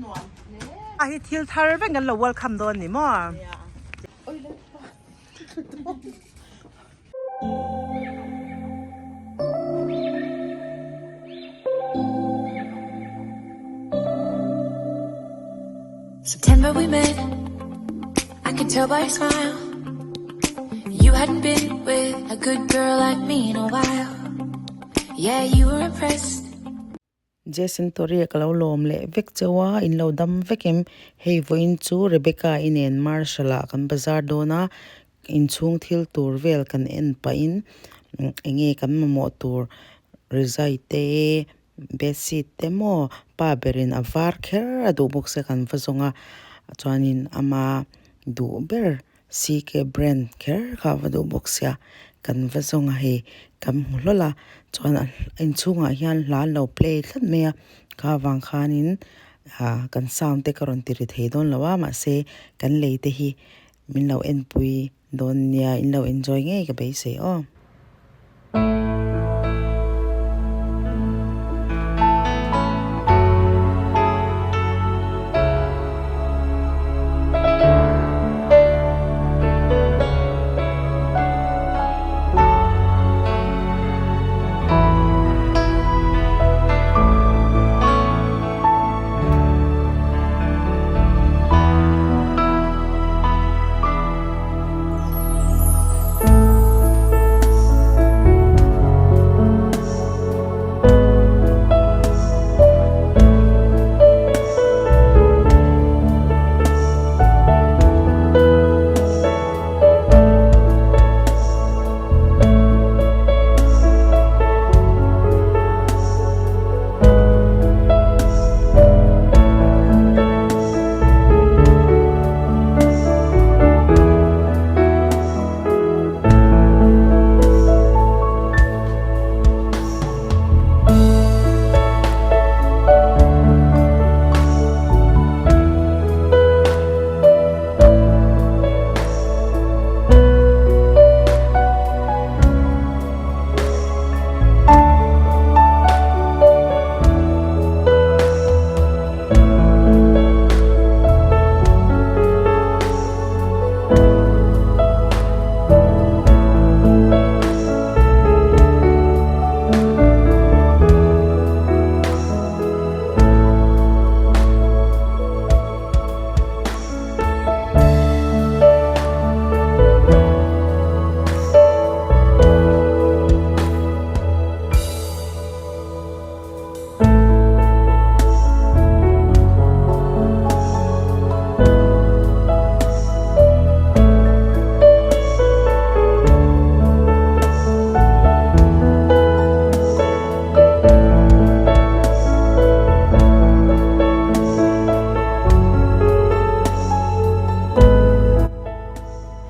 nuam hle. A hi thil thar vek kan lo welcome dawn ni maw? September we met, I could tell by your smile. You hadn't been with a good girl like me in a while. Yeah, you were impressed. Jason Toria ka lo lawm leh vek cheu a, in lo dam vek em? Hei vawiin chu Rebecca i nen Marshall ah kan bazar dawn a, inchhung thil tur vel kan en pahin eng nge kan mamawh tur rizai te bedsheet te maw pa berin a var kher a duh bawk sia kan va zawng a, chuanin ama duh ber CK brand kher kha a va duh bawk sia kan va zawng a hei kan hmu hlawl a chuan a inchhungah hian hla an lo play tlat mai a kha avang khanin ah kan sound te ka rawn ti ri thei dawn lo a mahse kan lei te hi min lo enpui dawn nia in lo enjoy ngei ka beisei aw.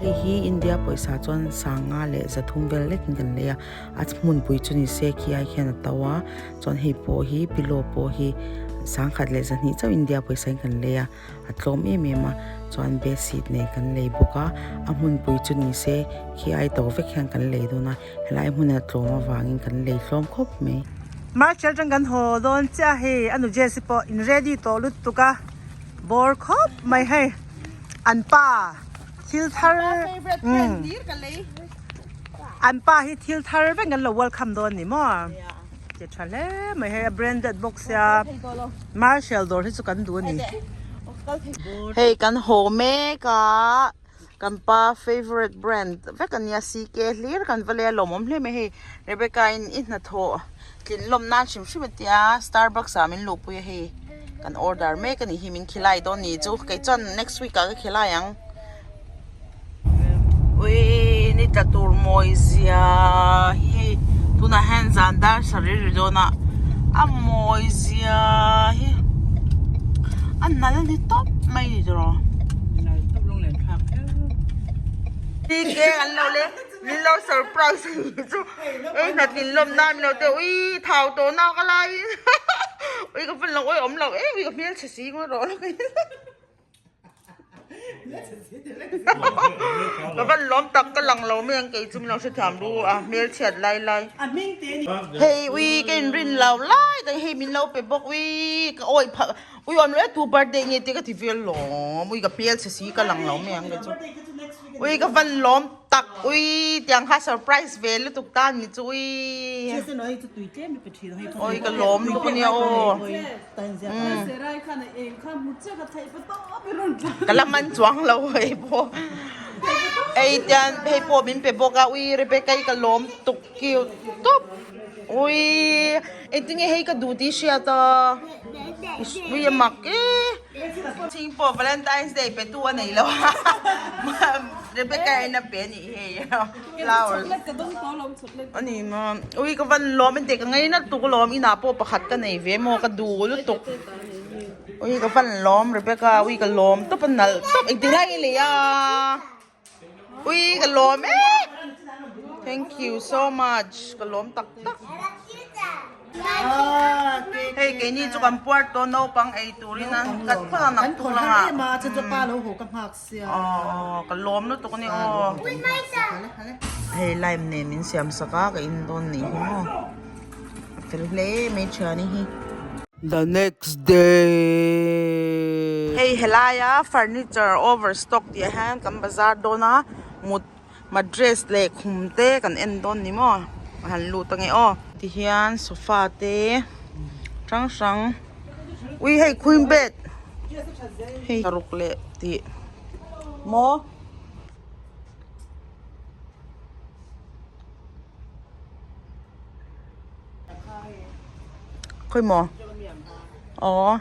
Hei hi India pawisa chuan sanga leh zathum vel lekin kan lei a a hmunpui chu ni se khi ai khian a to a chuan hei pawh hi pillow pawh hi sangkhat leh zahnih chauh India pawisa in kan lei a a tlawm em em a chuan bedsheet nen kan lei bawk a a hmunpui chu ni se khi ai to vek hian kan lei dawn a helai hmuna tlawm avangin kan lei hlawm khawp mai. March atang kan haw dawn chiah hei a nu Jessie pawh in ready tawh lutuk a bawr khawp mai hei an pa thil thar an pa hi thil thar vek kan lo welcome dawn ni maw che tha hle mai hei a branded bawk sia Marshall dawr hi chu kan duh a ni. Hei kan haw mek a kan pa favourite brand vek a nia CK hlir kan va lei a lawmawm hle mai hei Rebecca in i hnathawh tlin lawm nan hrim hrim a tia Starbucks ah min luhpui a hei kan order mek a nih hi min khilai dawn ni chu kei chuan next week ah ka khilai ang. Ui ni tla tur mawi zia hi tunah hian zan dar sarih ri dawn a a mawi zia hi a nal ni tawp mai ni tawh ke an lo le min lo surprise a nih chu ei hna tlin lawm nan min lo ti a ui thau tawh nak a laiin ui ka phone lo ui awm lo em ui ka hmelchhe si ngawt rawh Ka van lawm tak ka lang lo mai ang kei chu min lo hrethiam ru a hmelchhiat lai lai. Hei ui ka inrin lo lai tak hei min lo pe bawk ui ka awi phah Ui awm lo e tu birthday nge te ka ti vel lawm ui ka hmel chhe si ka lang lo mai ang kei chu ui ka van lawm tak ui tiang kha surprise ve lutuk ta ni chu ui ui ka lawm lutuk ania aw ka la man chuang lo hei pawh ei tian hei pawh min pe bawk a ui Rebecca i ka lawm tuk cute tawp ui engtinge hei ka duh tih hriat a ui a mak e chhing pawh Valentine's day pe tu a nei lo a Rebecca in a pe a nih hei flowers a ni maw ui ka van lawm engteh ka ngei nat tuk alawm inah pawh pakhat ka nei ve maw ka duh lutuk ui ka van lawm Rebecca ui ka lawm tawp a nalh tawp engtin lai nge lei a ui ka lawm e thank you so much ka lawm tak tak hei keini chu kan puar tawh naupang ei turin a kan phawt a nak tuk lang ah. Aww ka lawm lutuk a ni aw. Hei lime nen min siam sak a ka in dawn nih hi maw. A fel hle mai thiani hi. The next day. Hei helaia furniture overstock tih ah hian kan bazar dawn a mut mattress leh khum te kan en dawn ni maw a han lut ange aw. Tihian sofa te hrang hrang. Ui hei queen bed hei paruk leh tih maw. Khawi maw aw.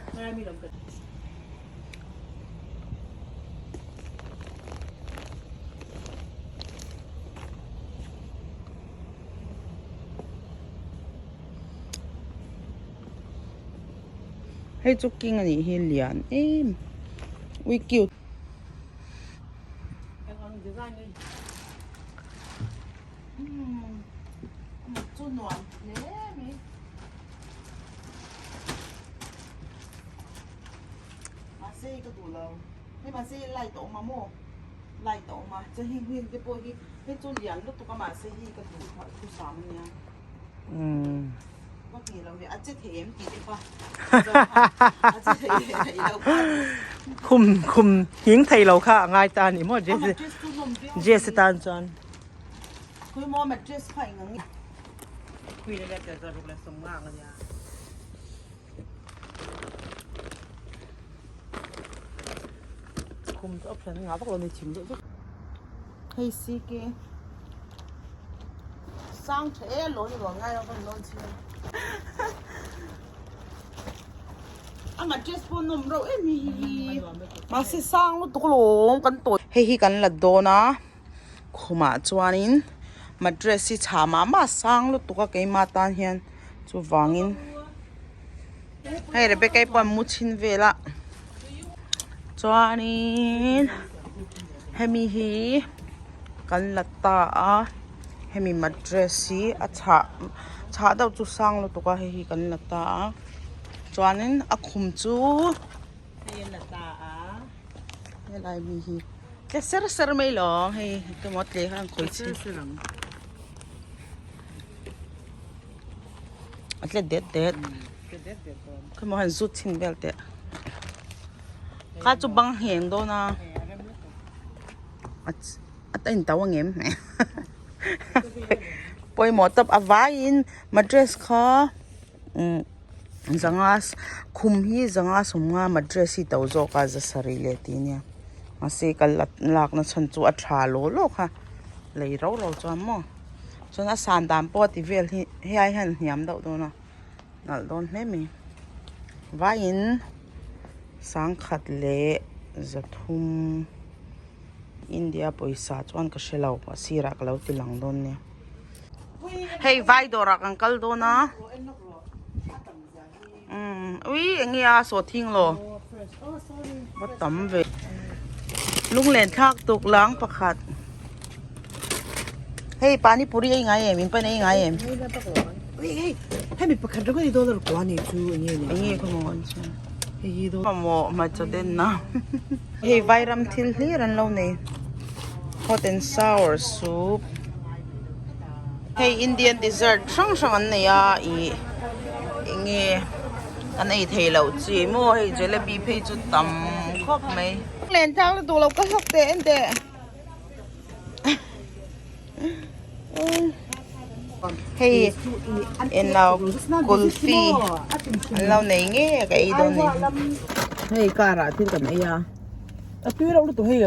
Hei chu king a nih hi lian em ui cute. Light a awm a chuan heng heng te pawh hi hei chu lian lutuk a mahse hei ka duh kha thu sang a nia ka ti lo ve a che thei em tih te kha a che thei leh thei lo kha khum khum nghing thei lo kha a ngai ta a ni maw Jesse Jesse tan chuan khawi maw mattress kha eng ang nge Khum chu option a ngah vak lo a ni chim deuh vek. Hei CK sang tha e lawn ruang ngai lo kan lawn chin a mattress pawh nawm reuh em hi mahse sang lutuk alawm kan tawi hei hi kan la dawn a khumah chuanin mattress hi chhah mah mah sang lutuk a keimah tan hian chuvangin. Hei Rebecca-i pawh an mu chhin vel a chuanin hemi hi kan la ta a hemi mattress hi a chhah chhah deuh chu sang lutuk a hei hi kan la ta a chuanin a khum chu helai mi hi tle ser ser mai lawng hei emaw tle kha an khawi chhin. A tlet det det khaw maw han zut chhin vel teh kha chu bang ngheng dawn a a in to ang em pawimawh tawp a vaiin mattress kha umm zanga khum hi zanga sawmnga mattress hi to zawk a za sarih leh tih ania mahse ka lakna chhan chu a tha law law kha lei rau rau chuan maw. Chuan a san dan pawh a ti vel hi hei ai hian a hniam deuh dawn a nalh dawn hle mai vaiin sangkhat leh zathum India pawisa chuan ka hre lo a sirah ka lo ti lang dawn nia hei vai dawrah kan kal dawn a umm ui eng nge a sawhthing law va tam ve lunglen thlak tuk lang pakhat hei pani puri ei ngai em in pawn ei ngai em ui hei hemi pakhat ringawt hi dollar kua nei chu eng nge eng nge khaw maw an chu hei hi mamawh hmaichaw den na hei vairam thil hlir an lo nei hot and sour soup. Hei Indian dessert hrang hrang an nei a ih eng nge Kan ei thei loh chi maw hei jalebi phei chu tam khawp mai. Len tlang lutuk lo ka hlawk teh en teh. Hei enlo kulfi an lo nei ngei a ka ei dawn ni. Hei car ah thil kan ei a. A tui reuh lutuk hei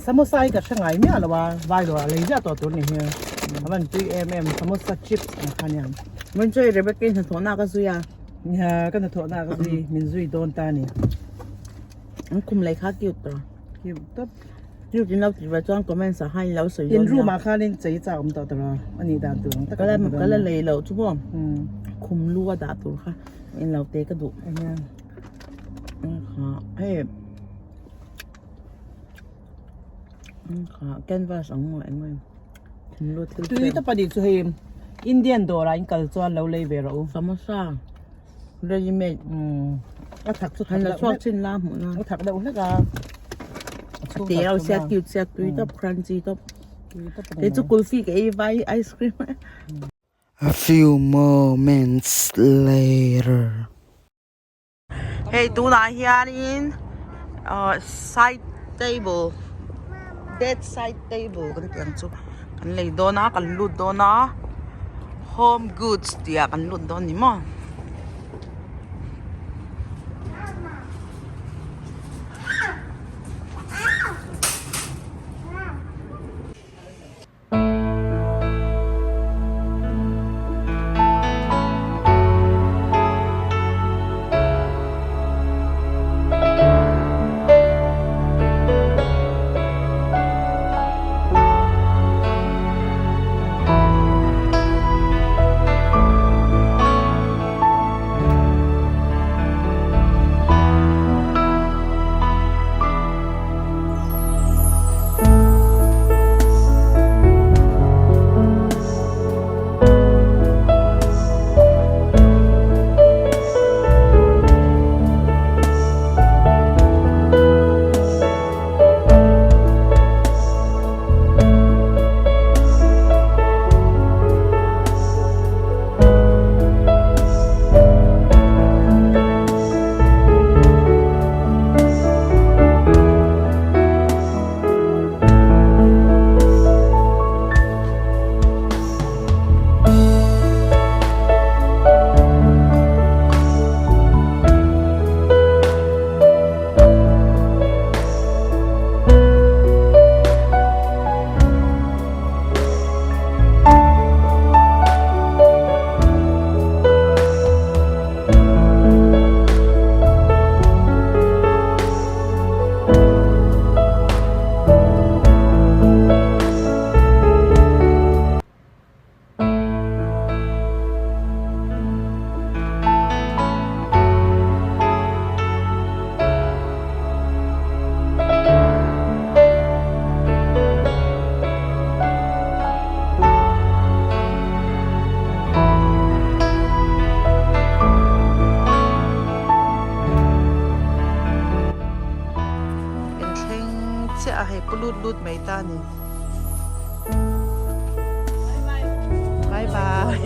samosa hi ka hre ngai miah lo a vai dawrah lei ziah tawh tur ni hi a van tui em em samosa chips ang kha nia. Min chu hei Rebecca i hnathawhna ka zui a. Nia ka hnathawhna ka zui min zui dawn ta ni. An khum lei kha cute tawh. Cute tawp. Cute in lo ti ve chuan comments ah khan in lo sawi dawn In nia. room ah khan in chei chak awm tawh tawh a nih dan tur ang tak Ka la ka la lei loh chu maw khum lu a dah tur kha in lo te ka duh. Nia. Kha hei kha canvas ang maw eng nge khum lu thil Tui tawp a nih chu hei Indian dawr ah in kal chuan lo lei ve rawh u. Samosa. Ready made. A thak chu thak deuh hlek. Chin la hmuh na. A thak deuh hlek a. A te rau sia cute sia tui tawp crunchy tawp. Kei chu kulfi ka ei vai ice cream. A few moments later. Hei tunah hianin side table bed side table kan tih ang chu kan lei dawn a kan lut dawn a home goods tih ah kan lut dawn ni maw. Kan thleng chiah a hei pu lut lut mai ta a ni. Bye bye.